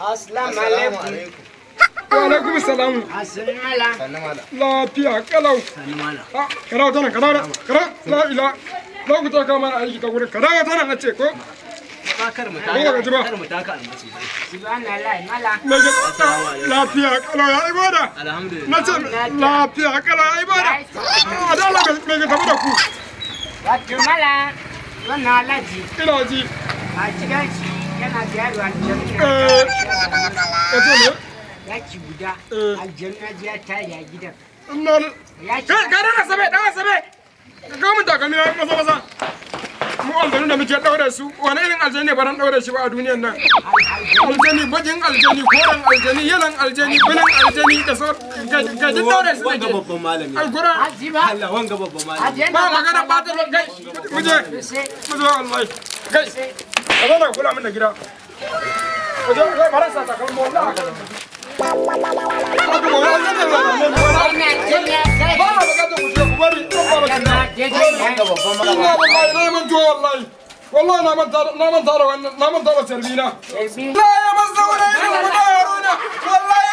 Assalamu alaikum. Wa alaikum salam. Assalamu alaikum. Lafiya kalau. Ah, ka dawo ta nan, ka dawo, ka dawo, la ila. Za ku taka mana aiki ta gurin, ka dawo ta nan na ce ko? Kar mu Ko ba ka ji ba? Kar mu taka almasu. Subhanallah, mala. Me ke lafiya kalau ya ibada. Alhamdulillah. Na ce lafiya kalau ya ibada. Ah, da Allah me ke tafi da ku? Wato mala, wannan alhaji Ina ji. a cikin shi yana da yaro aljanu. Eh. Ka ce me? Yaki guda Eh. aljanu ya je ya tare a gidan. Inna Ya Kai, kai dan asabe, dan asabe. Ka kawo min takalmi na maza maza. Mu aljanu da muke daure su, wani irin aljani ne ba ran daure shi ba a duniyar nan? Aljani, bakin aljani, koren aljani, yalan aljani, bilin aljani da sauran ga duk daure su Wanga nake. babban malami. Alkura Haji ba. Allah wanga babban malami. Haji ba magana ba ta kai muje muje wallahi. Kai, ka zo na kula min da gida. Muje kai faransa takalmi wallahi. Haka ba wani aljani ba ne. Ba na bukatar ku je ku bari, ba ba Wanga babban malami. Inna wallahi na mantuwa wallahi. Wallahi na manta da wannan, na manta da sarbina. La ya mazauna ina guda Haruna. Wallahi